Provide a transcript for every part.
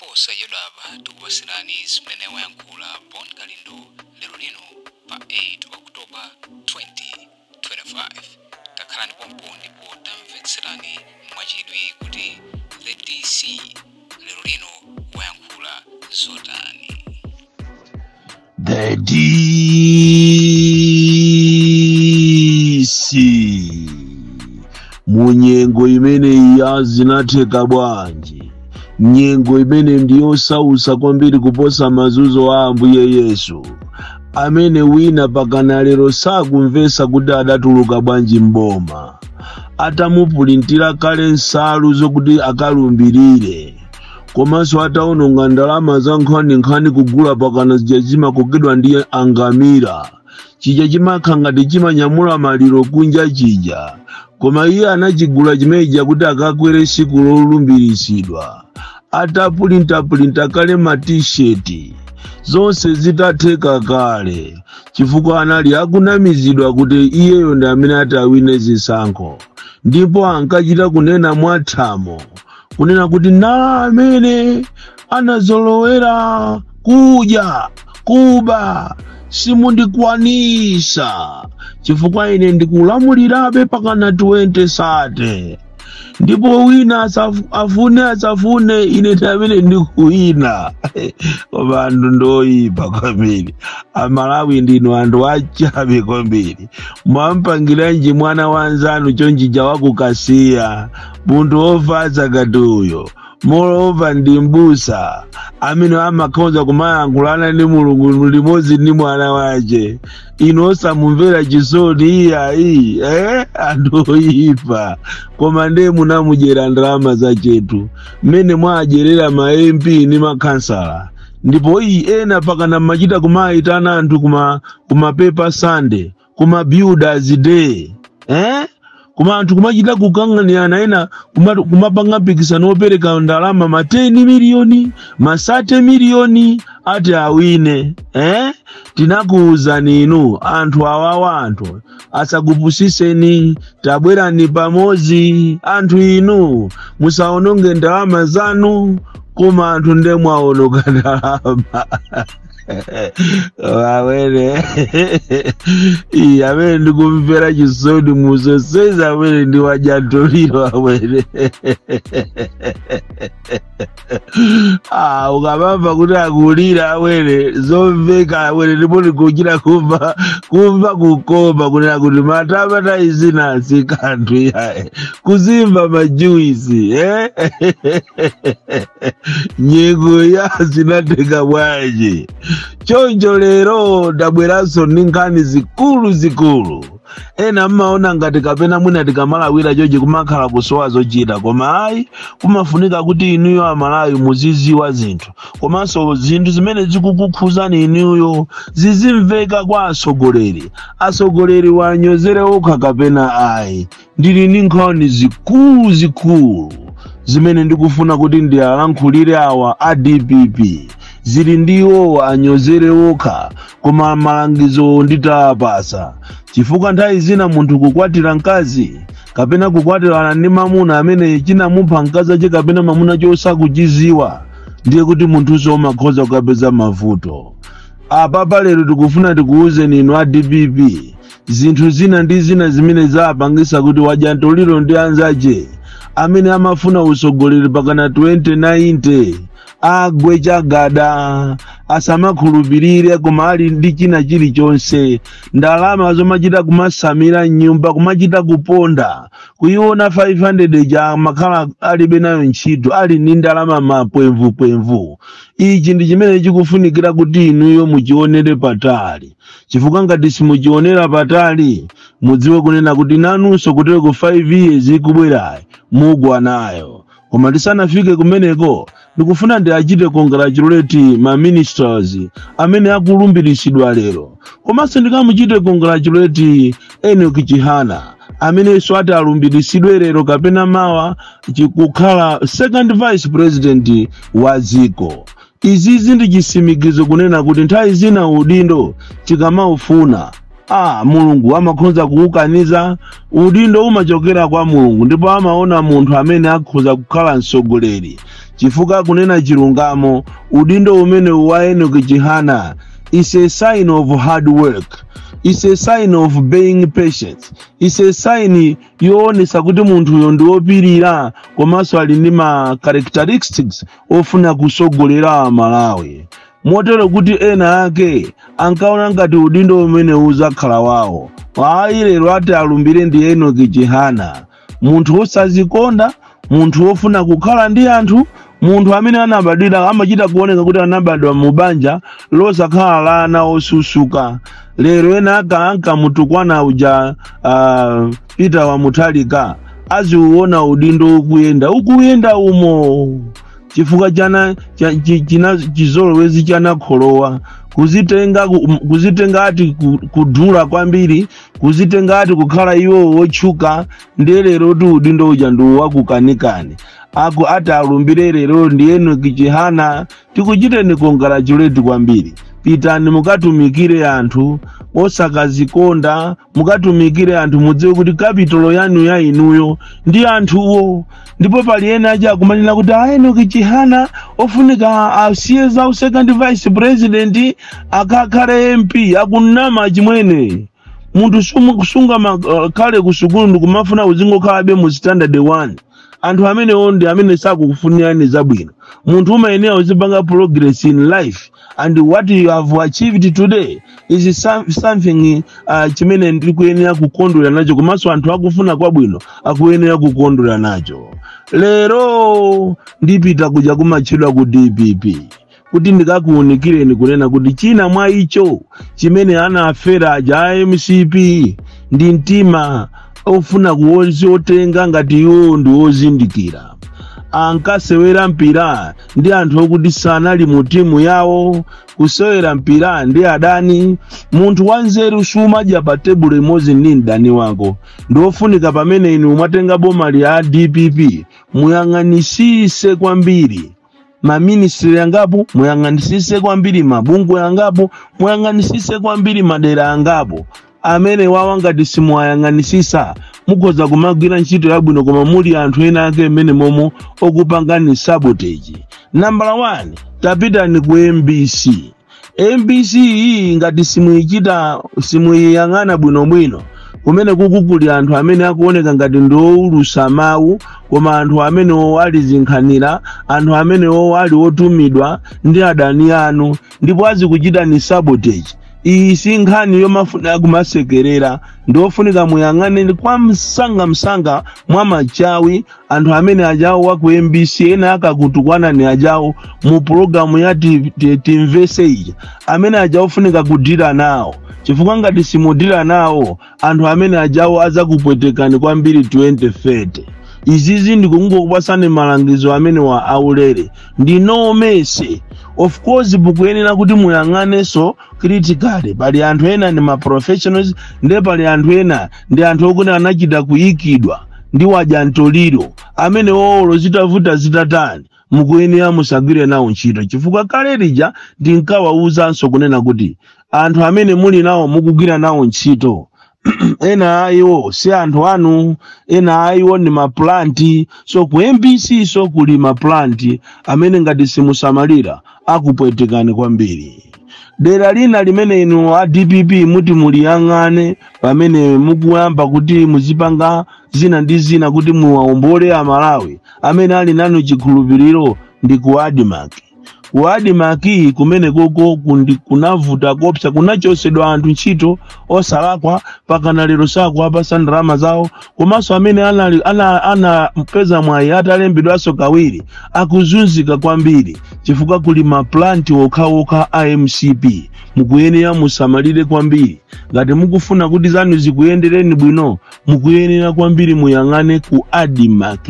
Posachedwapa tikupatsirani zimene wayankhula Bon Kalindo lero lino pa 8 October 2025. Takhalani pompo ndipo tamvetserani mwachidwi kuti the DC lero lino wayankhula zotani. The DC munyengo imene ya zinatheka bwanji, nyengo imene ndiyosausa kwambiri kuposa mazunzo a Ambuye Yesu, amene wina pakana lero sakumvesa kuti adatuluka bwanji mboma atamupulintira kale nsalu zokuti akalumbirire, komanso ataononga ndalama za nkhaninkhani kugula pakana zija zimakokedwa ndi angamira, chija chimakha ngati chimanyamula maliro kunja chija, koma iye anachigula chimeneja kuti akakwere siku lolumbiritsidwa, atapulintapulinta kale matisheti, zonse zitatheka kale, chifukwa anali akunamizidwa kuti iyeyo ndi amene ati awine zisankho, ndipo ankachita kunena mwathamo kunena kuti na amene anazolowera kudya kuba simundikwanisa, chifukwa ine ndikulamulirabe pakana 20 sate, ndipo wina afune asafune, ine ndi amene ndikuwina. Koma anthu ndoyipa kwambiri. Amalawi ndinu anthu achabe kwambiri. Mwampangiranji mwana wa nzanu chonchija wakukasiya, munthu wofatsa ngati uyo? Moreover, ndi mbusa amene amakhoza kumayankhulana ndi Mulungu limodzi ndi mwana wace. Inu osamumvera chisoni iyayi, eh? Anthu oyipa. Koma ndiye munamudyera ndalama zachetu mmene mwadyerera ma MP ndi makhansala, ndipo iyi ena pakana mmachita kumayitana anthu kuma paper Sunday, kuma Builders Day, eh? Koma anthu kumachita kukang'anirana, ena kumapanga mpikisano wopereka ndalama ma 10 miliyoni, ma 30 miliyoni, ati awine, eh? Tinakuwuzani inu anthu awawa, anthu asakupusiseni. Tabwerani pamodzi anthu inu, musaononge ndalama zanu. Koma anthu nde mwaononga ndalama amene iyi. Amene ndikumvera chisoni muzonsezi amene ndi wajantoliro amene. Ah, ukamamva kuti akulira amwene, zomveka amwene, ndipo ndikuchita kumva kukoma kunena kuti matama taizina si kanthu yaye kuzimva majuisi, eh? Nyengo ya zinatheka bwanji choncho? Lero ndabweranso ndi nkhani zikulu zikulu. Ena mmaona ngati kapena mwina tikamalawira chochi kumakhala kusowa zochita, koma ayi, kumafunika kuti inuyo Amalawi muziziwa zinthu, komanso zinthu zimene zikukukhuzani inuyo zizimveka kwa atsogoleri. Atsogoleri wanyozere okha kapena ayi. Ndili ndi nkhani zikulu zikulu zimene ndikufuna kuti ndialankhulire awa a DPP. Zili ndiwo anyozere okha, koma malangizo nditapasa, chifukwa nthawi zina munthu kukwatira mkazi kapena kukwatirana ndi mamuna amene chinamupha mkazi ache kapena mamuna chosakuchiziwa, ndiye kuti munthuso umakhoza kukapeza mavuto. Apapa lero tikufuna tikuwuzeni inu a DPP zinthu zina ndi zina zimene zapangisa kuti wajantoliro ndi anzache amene amafuna usogoleri pakana 2090 agwe chagada, asamakhulupirire. Koma ali ndi china chilichonse, ndalama zomachita kumasamira mnyumba, kumachita kuponda kuiona 500 ja makhala alibe nayo ntchito, ali ndi ndalama mapwemvupwemvu. Ichi ndi chimene chikufunikira kuti inuyo muchionere patali, chifukwa ngati simuchionera patali, mudziwe kunena kuti nanunso kutero ku 5 years ikubwerayi mugwa nayo. Koma tisanafike kumeneko, ndikufuna ndiachite congratulate ma ministers amene akulumbiritsidwa lero, komanso ndikamuchite congratulate Enoch Chihana amenenso ati alumbiritsidwe lero kapena mawa kukhala second vice president wa dziko. Izizi ndi chisimikizo kunena kuti nthawi zina udindo tikamaufuna, Mulungu amakhoza kuwukaniza. Udindo umachokera kwa Mulungu, ndipo amaona munthu amene akhoza kukhala mtsogoleri. Chifukwa kunena chilungamo, udindo umene wa Enoch Chihana is a sign of hard work, is a sign of being patient, is a sign yoonesa kuti munthuyo ndi wopirira, komanso ali ndi ma characteristics ofuna kusogolera Malawi. Motero kuti ena ake ankaona ngati udindo umene uzakhala wawo. Ayi, lero ati alumbire ndi Enoch Chihana, munthu wosazikonda, munthu wofuna kukhala ndi anthu, munthu amene anabadwira, amachita kuoneka kuti anabadwa mu banja losakhala la ana osusuka. Lero ena aka ankamutukwana uja, Peter wa Mutharika, aziuona udindo ukuyenda, ukuyenda umo, chifukwa chana china chizolowezi chanakholowa kuzitenga, kuzitenga ati kudula kwambiri, kuzitenga ati kukhala iwo wotchuka. Ndiye lero ti udindo uja ndi wakukanikani. Aku ati alumbire lero ndi Enoch Chihana. Tikuchiteni congratulate kwambiri. Pitani mukatumikire anthu, osakazikonda. Mukatumikire anthu, mudziwe kuti capital yanu ya inuyo ndi anthuwo. Ndipo pali ena aja akumanena kuti a Enoch Chihana ofunika asiye za second vice president, akakhale MP. Akunama chimwene. Munthu sunga khale ku sukulu ndikumafuna uzingokhalabe mu standard 1. Anthu amenewo ndi amene sakukufunirani zabwino. Munthu umayenera uzipanga progress in life, and what you have achieved today is something chimene ndikuyenera kukondwera nacho, komanso anthu akufuna kwabwino akuyenera kukondwera nacho. Lero ndipita kuja kumatchedwa ku DPP kuti ndikakuwunikireni kunena kuti china mwa icho chimene anafera aja a MCP ndi mtima ofuna kuwotenga ngati iwo ndi wozindikira. Ankasewera mpira ndi anthu okuti sanali mu timu yawo, kusewera mpira ndi adani. Munthu wanzeru sumadya pa tebulo imodzi ndi mdani wako. Ndiofunika pamene inu mwatenga boma lya DPP, muyang'anisise kwambiri ma ministry angapo, muyang'anisise kwambiri mabungwe angapo, muyang'anisise kwambiri madera angapo amene wawa. Ngati simuwayang'anisisa, mukhoza kumagwira ntchito yabwino, koma muli anthu ena ake mmene momo okupangani sabotage. Nambala 1, tapitani ku MBC. MBC iyi ngati simuyichita, simuyiyang'ana bwinobwino, kumene kuku kuli anthu amene akuoneka ngati ndi owulusa mawu, koma anthu amenewo ali zinkhanira, anthu amenewo ali otumidwa ndi adani anu, ndipo azikuchitani sabotage. Iyi si nkhani yomafuna kumasekerera. Ndiofunika muyang'ane kwa msangamsanga mwa machawi anthu amene ajawo wa ku MBC. Ena akakutukwanani ajawo mu pulogalamu ya Timvese ija, amene ajawo ofunika kudira nawo, chifukwa ngati simudira nawo, anthu amene ajawo azakupwetekani kwambiri 2030. Izizi ndikungokupasani malangizo amene wa aulere ndinomese. Of course mukuyenera kuti muyang'anenso critically. Pali anthu ena ndi ma professionals, ndiye pali anthu ena ndi anthu okuti anachita kuyikidwa ndi wajantoliro. Amene owolo zitavuta zitatani, mukuyenera musagwire nawo ntchito, chifukwa kale lija ndinkawawuzanso kunena kuti anthu amene muli nawo, mukugwira nawo ntchito, ena ayiwo si anthu anu, ena ayiwo ndi ma plant. So ku MBC so kuli ma plant amene ngati simusamalira akupwetekani kwambiri. Dera lina limene inu a DPP muti muliyang'ane pamene mukuyamba kuti muzipanga zina ndi zina kuti muwaombole Amalawi amene ali nanu chikhulupiriro ndi ku ADMARC. Ku ADMARC kumene koko kunavuta kopsa, kunachosedwa anthu ntchito osalakwa, pakana lero sakuwapasa ndalama zawo. Komanso amene anapeza mwayi atalembedwanso kawiri akuzunzika kwambiri, chifukwa kuli ma plant okhaokha a MCP. Mukuyenera musamalire kwambiri. Ngati mukufuna kuti zanu zikuyendereni bwino, mukuyenera kwambiri muyang'ane ku ADMARC.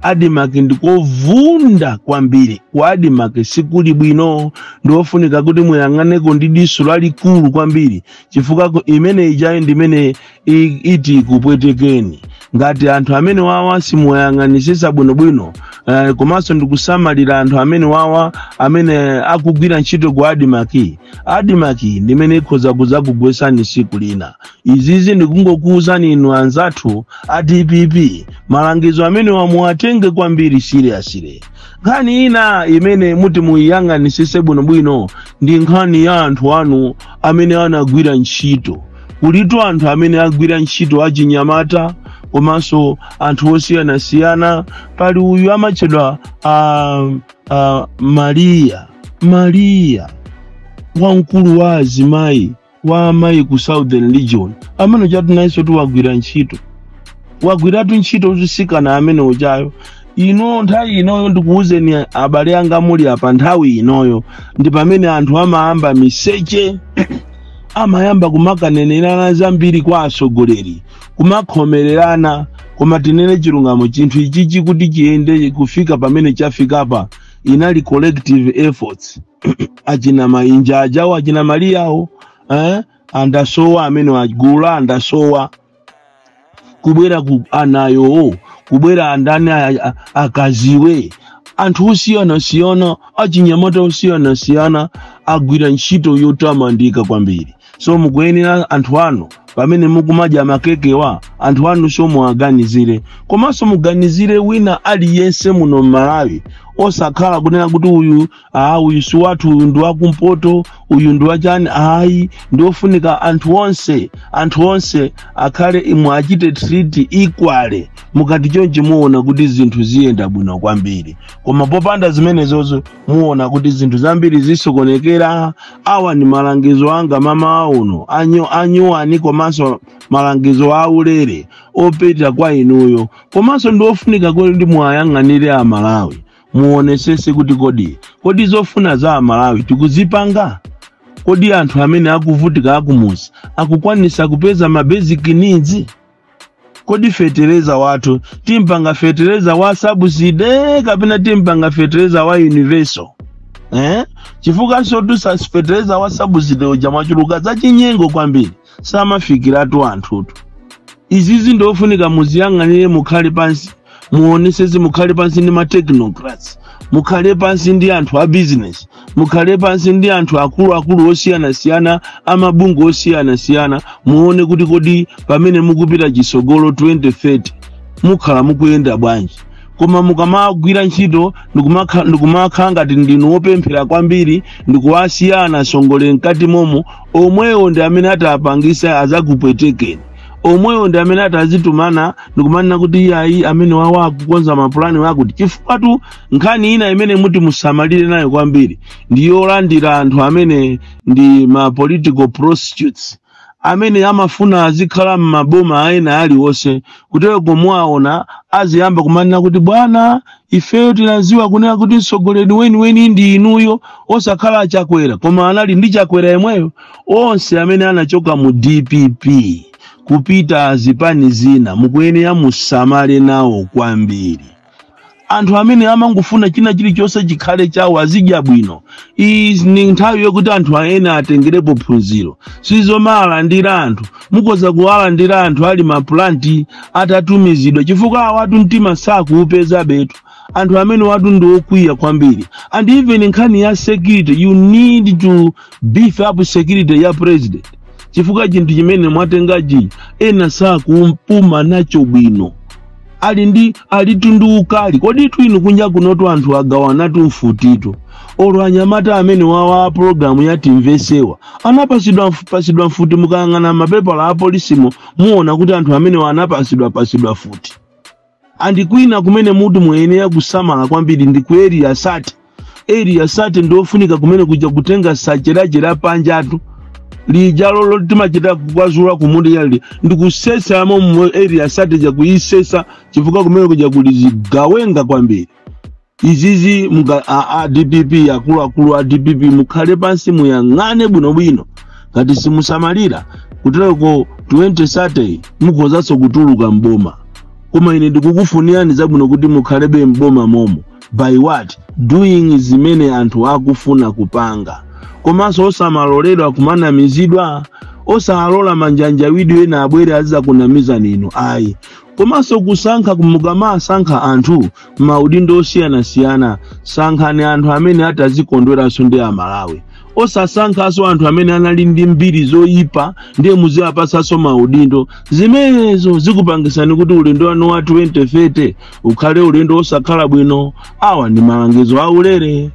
ADMARC ndikovunda kwambiri. Ku ADMARC sikuli bwino. Ndiofunika kuti muyang'aneko ndi diso lalikulu kwambiri, chifukwa imene ijayo ndimene iti kupwetekeni. Ngati anthu amene wawa simuyang'anisisa bwinobwino, komanso ndikusamalira anthu amene wawa amene akugwira ntchito ku ADMARC, ADMARC ndimene ikhoza kuzakugwesani siku lina. Izizi ndikungokuwuzani inu anzathu a DPP, malangizo amene wamuwatenge kwambiri seriously. Nkhani ina imene muti muyiyang'anisise bwinobwino ndi nkhani ya anthu anu amene anagwira ntchito. Kulitu anthu amene agwira ntchito achinyamata komanso anthu osiyanasiyana. Pali uyu amatchedwa Maria, Maria wamkulu wa azimayi, wa amayi ku Southern Region, amene chatu nayenso tiwagwira ntchito, wagwiratu ntchito uzisikana amene uchayo. Ino nthawi inoyo, ndikuwuzeni abale anga muli apa, nthawi inoyo ndi pamene anthu amayamba miseche, amayamba kumakanenerana zambiri kwa atsogoleri, kumakhomererana. Koma tinene chilungamo, chinthu ichichi kuti chiyende kufika pamene chafikapa inali collective efforts. Achina Mainja ajawo, achina Mariyawo, eh? Andasowa amene agula andasowa kubwera ku anayowo, kubwera andani, akaziwe, anthu osiyanasiyana, achinyamata osiyanasiyana agwira ntchito yotamandika kwambiri. So mukuyenera anthu anu, pamene mukumadya makekewa, anthu anu so muwaganizire, komanso muganizire wina aliyense muno m'Malawi, osakhala kunena kuti uyu, uyu si wathu, uyu ndi wakumpoto, uyu ndi wachani. Ayi, ndiofunika anthu onse, anthu onse akhale imwe, achite treat equally. Mukati chonchi muona kuti zinthu ziyenda bwino kwambiri, koma popanda zimenezozo muona kuti zinthu zambiri zisokonekera. Awa ndi malangizo anga mama uno anyuwani, komanso malangizo aulere opita kwa inuyo. Komanso ndiofunika kuti muwayang'anire Amalawi, muonesese kuti kodi zofuna za Amalawi tikuzipanga? Kodi anthu amene akuvutika akumuzi akukwanisa kupeza ma basic needs? Kodi fetereza wathu timpanga fetereza wa subsidy kapena timpanga fetereza wa universal, eh? Chifukwa sotusa fetereza wa subsidy uja mwachuluka zachinyengo kwambiri, samafikiratu anthutu. Izizi ndofunika muziyang'anire, mukhale pansi muonesese, mukhale pansi ndi ma technocrats, mukhale pansi ndi anthu a business, mukhale pansi ndi anthu akuluakulu osiyanasiyana, amabungwe osiyanasiyana, muone kuti kodi pamene mukupita chisogolo 2030 mukhala mukuyenda bwanji. Koma mukamagwira ntchito ndikumakhala ngati ndinu wopemphera kwambiri, ndikuwasiyana asongole mkati momo, omwewo ndi amene atapangisa azakupwetekeni, omwewo ndi amene atazitumana ndikumanena kuti iyayi, amene wawo akukonza mapulani wakuti. Chifukwa nkhani ina imene muti musamalire nayo kwambiri ndi yolandira anthu amene ndi ma political prostitutes, amene amafuna azikhala m'maboma ena aliwonse. Kutero muwaona aziyamba kumanena kuti, "Bwana, ifeyo tinaziwa kunena kuti mtsogoleri weniweni ndi inuyo, osakhala Chakwera." Koma anali ndi Chakwera yemweyo. Onse amene anachoka mu DPP kupita zipani zina, mukuyenera musamale nawo kwambiri. Anthu amene amangofuna china chilichonse chikhale chawo, azidya bwino. Iyi ni nthawi yokuti anthu ena atengerepo phunziro. Sizomalandira anthu, mukoza kuwalandira anthu ali ma plant atatumizidwa, chifukwa awatu mtima sakuupeza betu. Anthu amene watu ndi okwiya kwambiri. And even nkhani ya security, you need to beef up security ya president, chifukwa chinthu chimene mwatengachi ena sakumpuma nacho bwino, ali ndi alitu ndi ukali. Kodi inu kunja kunotu anthu agawanatu mfutito? Olo anyamata amene wawa program ya Timvesewa anapasidwa pasidwa mfuti. Mukayang'ana mapepala a polisimo muona kuti anthu amene anapasidwa pasidwa futi. And kwina kumene muti muyenera kusamala kwambiri ndi ku Area 30. Area 30 ndiofunika kumene kuja kutenga sacherachera panjatu lija lolo timachita kukwazula kumundi yali ndikusesamo mu Area 30, ja kuyisesa, chifukwa kumene kuja kuli zigawenga kwambiri. Izizi muka a DPP, akuluakulu a DPP, mukhale pansi muyang'ane bwinobwino. Ngati simusamalira kutereko, 2030 mukhozanso kutuluka mboma. Koma ine ndikukufunirani zabwino kuti mukhalebe mboma momo by what doing zimene anthu akufuna kupanga, komanso osamaloledwa kumanamizidwa, osalola manjanjawidwe ena abwere azizakunamizani inu, ayi. Komanso kusankha, mukamasankha anthu maudindo osiyanasiyana, sankhani anthu amene atazikondweranso ndi Amalawi, osasankhanso anthu amene anali ndi mbiri zoyipa ndiye muziwapasanso maudindo. Zimenezo zikupangisani kuti ulendo wanu wa 2030 ukhale ulendo osakhala bwino. Awa ndi malangizo aulere.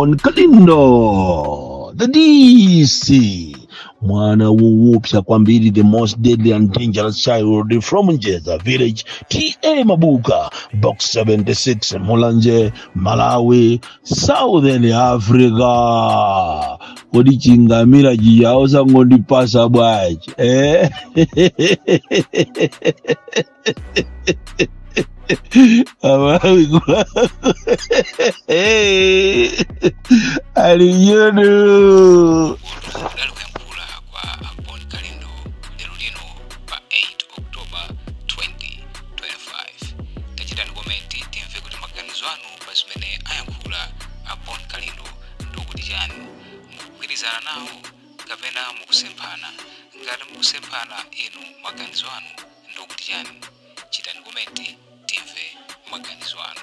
Bon Kalindo, the DC, mwana woopsa kwambiri, the most deadly and dangerous child from Njeza village, TA Mabuka, Box 76, Mulanje, Malawi, Southern Africa. Kodi chingamira chiyawo sangondipasa bwachi, eh? Amalawi aliyonu. Kudali kuyankhula kwa Bon Kalindo lero lino pa 8 October 2025. Tachitani comment timve kuti maganizo anu pa zimene ayankhula a Bon Kalindo ndikuti chani. Mukugwirizana nawo kapena mukusemphana? Ngati mukusemphana, inu maganizo anu ndikuti chani? Chitani comment timve maganizo anu.